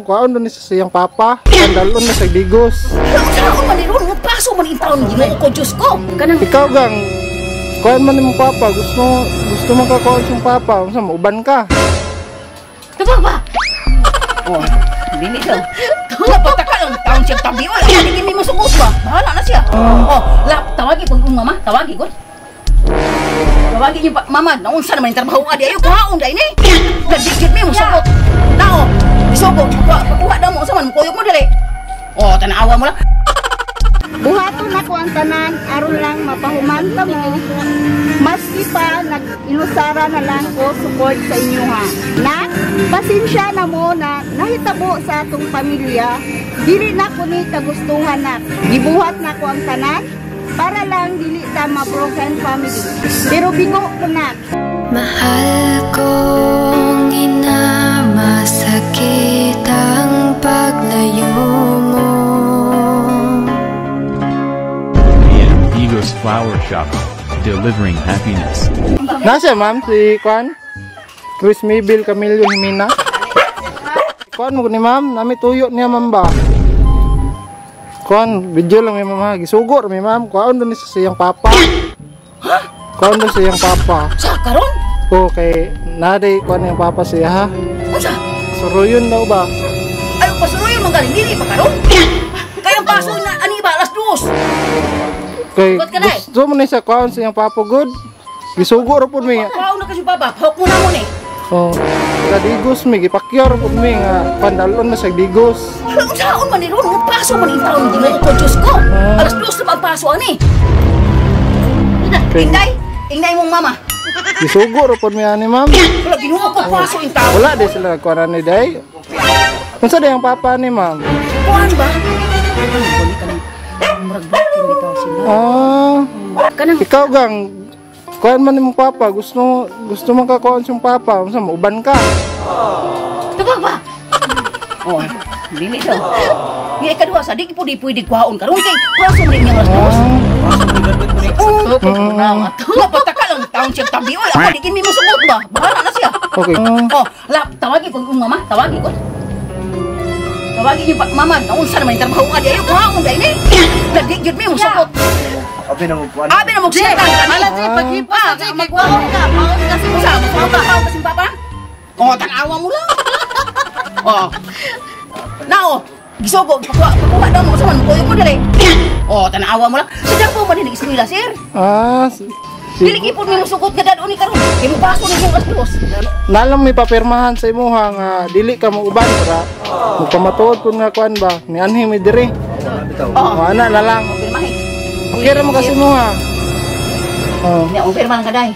Kuhaon ni sa siyang papa. Sandalon na sa Digos. Unsaon man ni ron, mo paso man intawon, Ginoo ko, Diyos ko. Kanang Ikaw gang, kuhaan man ni mong papa. Gusto gusto mo ka kuhaan sa papa. Unsa mo uban ka? Tubag ba? Oh, dili daw. Napataka lang taon siya tabi oy. Ako di mi mosugot ba? Bahala na siya. Oh, la tawagi ko ang mama, tawagi ko. Tawagi niyo pa, mama, naunsa naman yung trabaho adi ayo kuhaon dai ni. Gadigid mi mosugot. Nao, isugo, pakuha daw mo sa man kuyog mo dili. Oh, tanawa mo lang. Buhaton nako ang tanan aron lang mapahuman ta mo. Maski pa nag-ilusara na lang ko support sa inyo ha. Na pasensya na mo na nahitabo sa atong pamilya. Dili na ko ni kagustuhan na. Gibuhat na ko ang tanan para lang dili ta ma-broken family. Pero bigo ko na. Mahal kong ina, masakit ang paglayo mo. AM Digos Flower Shop, delivering happiness. Nasa ma'am si Kwan? Chris Mabel Camillo Jimena. Kuan mo ni ma'am, nami tuyo niya ma'am ba? Kuan, video lang mi ma'am ha. Gisugo mi ma'am. Kuan doon ni sa siyang papa. Kuan doon sa iyang papa. Sa karon? Okay, naday kuan yung papa siya ha. Unsa? Suruyon daw ba? Ay, pasuruyon man galing dili pa karon. Kaya ang paso na ani ba alas 2. Kay Sugot ka na eh. gusto mo ni sa kuan sa iyang papa good. Gisugo ra pud mi. Kuhaon na kasi papa, hawk mo na mo ni. Oh, sa Digos mi gipakyar pud mi nga pandalon na sa Digos. Unsaon man ni ron, mo paso man intawon, Ginoo ko, Diyos ko. Alas 2 na ba ang paso ani? Okay. Inday, ingay mong mama. Gisugo ra pud mi ani ma'am. Wala, Ginoo ko, paso intawon. Wala di sila nagkuan ni day. Unsa day ang papa ni ma'am? Kuan ba? Murag bakin bitaw sila. Ah, Kanang ikaw gang kuan man ni mong papa, gusto gusto mo ka kuan sa papa, unsa mo uban ka? Tubag ba? Oh, dili daw. Nga ikaduha sa di po di pwede kuhaon karon kay paso man niya alas 2. Oh, napataka lang taon siya tabi oy. Ako di mi mosugot ba? Bahala na siya. Okay. Oh, la tawagi ko ang mama, tawagi ko. Tawagi niyo pa, mama, naunsa naman yung trabaho adi ayo kuhaon dai ni. Gadigid mi mosugot. Abi na mo kuan. Abi na mo siya. Mala Jay, paghipos Ah, na Jay, kay magwaon kuwaon ka. Maon ka si Usa, mo ka, ka kasi papa. Oh, tanawa mo lang. Oh. Nao, gisugo, pakuha, pakuha daw mo sa man koyo mo dili. Oh, tanawa mo lang. Sa dako man ni eskwela, sir. Ah, Dili gipon mi mosugot nga dadon ni karon. Kay mo paso ni yung alas 2. Nalang may papirmahan sa imuha nga dili ka mo uban para magpamatuod pud nga kuan ba ni anhi mi diri. Oh, Oh, ana na lang. pirmahin. Okay ra mo kasi imuha. Oh, Nya, oh, pirma lang ka day.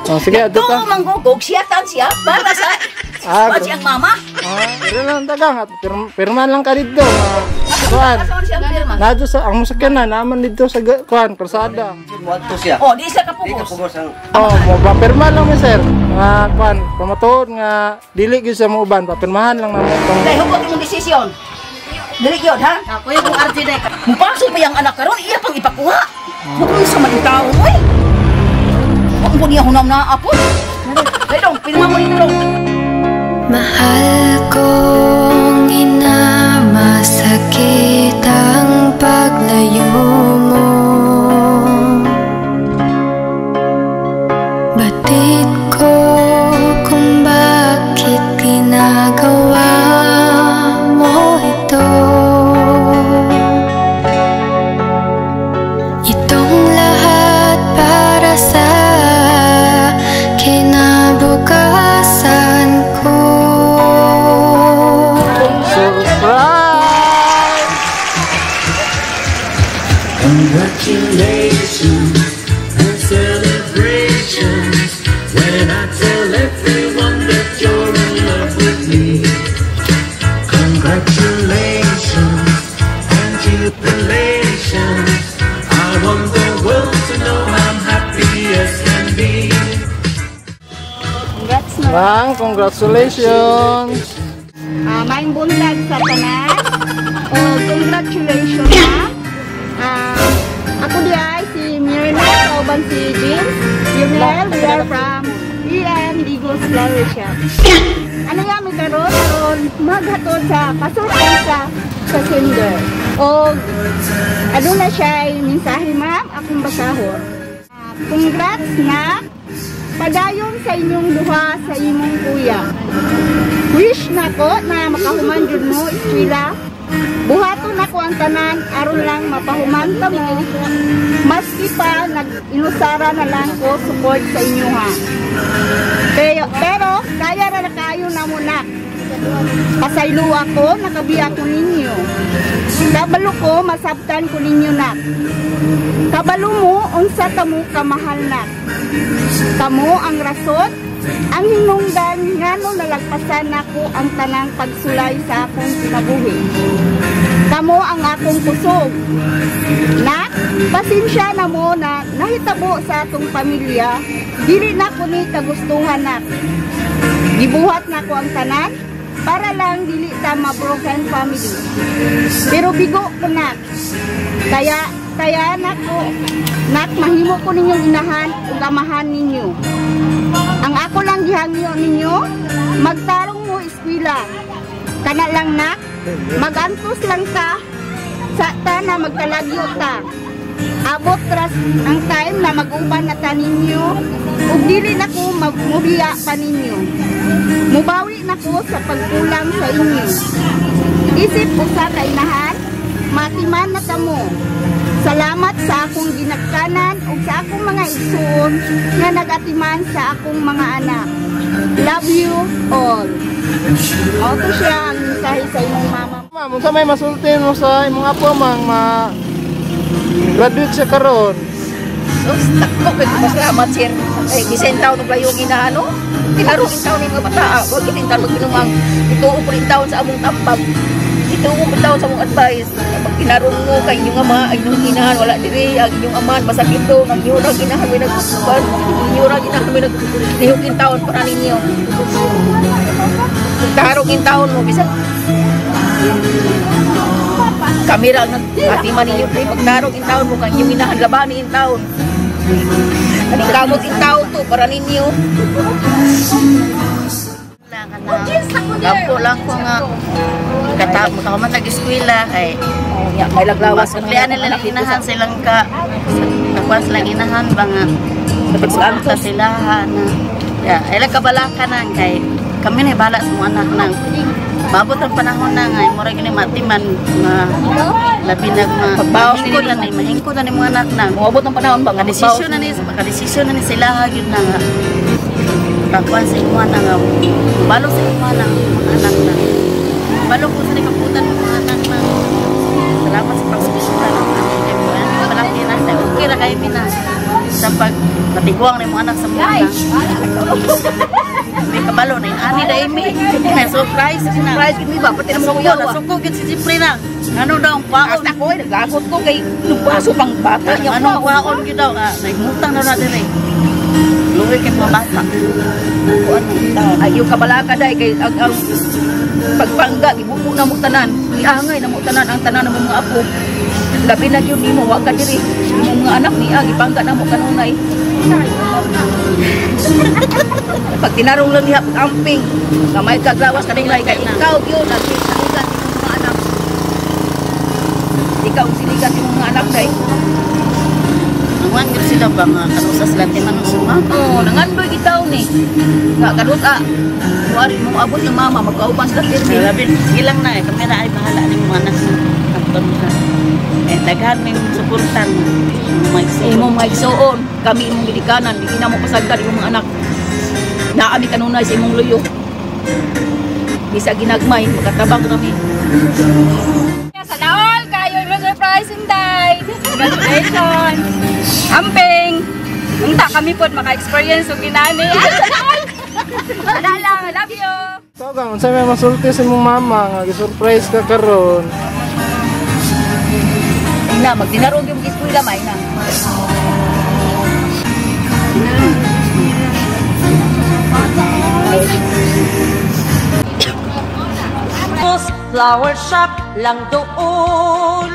Oh sige adto Tuo ta. manggugog siya tan siya para sa Ah, pa siyang mama. Ah, dire lang tagang at pirmahan lang ka didto nga kuan. Asa man siya ang pirma? Nadto sa ang masakyan na naman didto sa kuan kalsada. Muadto siya. Oh, di sila Di ka kapugos. pugos ang Oh, mo pa pirma lang mi sir. Nga kuan pamatuod nga dili gyud sa mo uban, papirmahan lang namo tong Dahil hugot imong desisyon. Dili gyud ha. Ako yung RJ day. Mupaso pa yung anak karon, iya pang ipakuha. Huwag sa man tao, oy. Huwag mo niya hunam na apod. Ay dong, pirma mo nito dong. Mahal kong ina, masakit ang paglayo mo. Batid ko kung bakit ginagawa mo ito. Itong lahat para sa kinabukasan ko. Surprise! Congratulations and celebrations when I tell everyone that you're in love with me. Congratulations and jubilations. I want the world to know I'm happy as can be. Congrats no. Ma'am, congratulations. Ah, maayong buntag sa tanan. Oh, congratulations ma'am. Ah, ako di ay si Mirna, kauban si James. Yunel, we are from EM Digos Flower Shop. Ano nga mi karon aron maghatod sa pasurpresa sa sender. O ano na siya ay mensahe, ma'am, akong basahon. Congrats na padayon sa inyong duha sa imong kuya. Wish nako na makahuman jud mo eskwela. Buhaton nako ang tanan aron lang mapahuman ta mo. Maski pa nag-inusara na lang ko support sa inyo ha. Pero kaya ra na kayo na mo nak. Pasaylo ako, nakabiya ko ninyo. Kabalo ko, masabtan ko ninyo nak. Kabalo mo, unsa ta mo kamahal nak. Kamo ang rason, ang hinungdan ngano nalagpasan nako ang tanang pagsulay sa akong kinabuhi. Kamo ang akong kusog. Nak, pasensya na mo na nahitabo sa atong pamilya, dili na ko ni kagustuhan nak. Gibuhat nako ang tanan para lang dili ta ma-broken family. Pero bigo ko nak. Kaya nako nak mahimo ko ninyong inahan ug amahan ninyo. Ang ako lang gihangyo ninyo, magtarong mo eskwela. Kana lang nak, magantos lang ta sa ta na magkalagyo ta. Abot ras ang time na mag-uban na ta ninyo ug dili na ko magmubiya pa ninyo. Mubawi na ko sa pagkulang sa inyo. Isip usa ka inahan, matiman na kamo. Salamat sa akong ginagkanan ug sa akong mga igsuon nga nagatiman sa akong mga anak. Love you all. Auto siya ang mensahe sa imong mama. Ma'am, unsa may masulti mo sa imong apo mang ma graduate siya karon? So, takbo kay pasalamat sir. Ay bisan taon og layong inaano. Tinarong taon ni mga bata. Wag gid taon magpinumang ituo po rin taon sa among tambag. Ituo po taon sa among advice. Pag tinarong mo kay inyong ama, ang inyong inahan wala diri, ang inyong amahan masakit do, ang inyong inahan may nagkuhan, inyong inahan may naglihok taon para ninyo. Tarong taon mo bisan kamera ang nagatiman ninyo pre, pagtarong in taon mo kay inyong inahan labani in taon. Kaning kamot in taon to para ninyo. Lampo lang ko nga katapos ako man nag-eskwela kay may laglawas masuklian nila ng inahan silang ka nakuha silang inahan ba nga pagsuanta sila na ya ay nagkabalaka na kay kami na bala sa mga anak nang maabot ang panahon na nga mura gini matiman nga labi nag mahingkod na ni mahingkod na ni mga anak na moabot ang panahon ba nga desisyon na ni sila gyud na nga pakuan sa imuha na nga balo sa imuha na mga anak na balo ko sa nikaputan ng mga anak na salamat sa pagsuporta ng mga anak palaki na okay ra kay mi na sa pag natiguang na imong anak sa mga anak may kabalo na ani dai mi na surprise na surprise gid mi ba pati na mo kuya na suko gid si Jeffrey na ano daw ang kwaon hasta ko ay naglagot ko kay nagpaso pang bata niya ano kwaon gid daw nagmutang na diri luwi kay mga bata. Ay yung kabalaka dai kay ang pagpangga gibuko na mo tanan, giangay na mo tanan ang tanan ng mga apo. Labi na gyud nimo wa ka diri. Imong mga anak niya gipangga na mo kanunay. Pag tinarong lang niya amping, gamay kaglawas kanunay kay ikaw gyud nagsiligan imong mga anak. Ikaw siligan imong mga anak dai. Nangwan gid sila ba nga kanusa sila timan suma? Oo, nangandoy gitaw ni. Nga kanusa. Wari mo abot ng mama magkauban sila pirmi. Labi sige lang na eh kami ra ay bahala ning mga anak sa eh daghan may suportan imong mga igsuon kami imong gidikanan di na mo pasagdan imong mga anak. Naa mi kanunay sa imong luyo. Bisa ginagmay makatabang kami. Sa daol kayo mo surprise inday. Congratulations. Amping. Unta kami pod maka-experience og ginani. Wala lang, I love you. So, gang, unsa may masulti sa imong mama nga gi-surprise ka karon? Ina, magdinarong yung eskwela may na. Flower shop lang doon.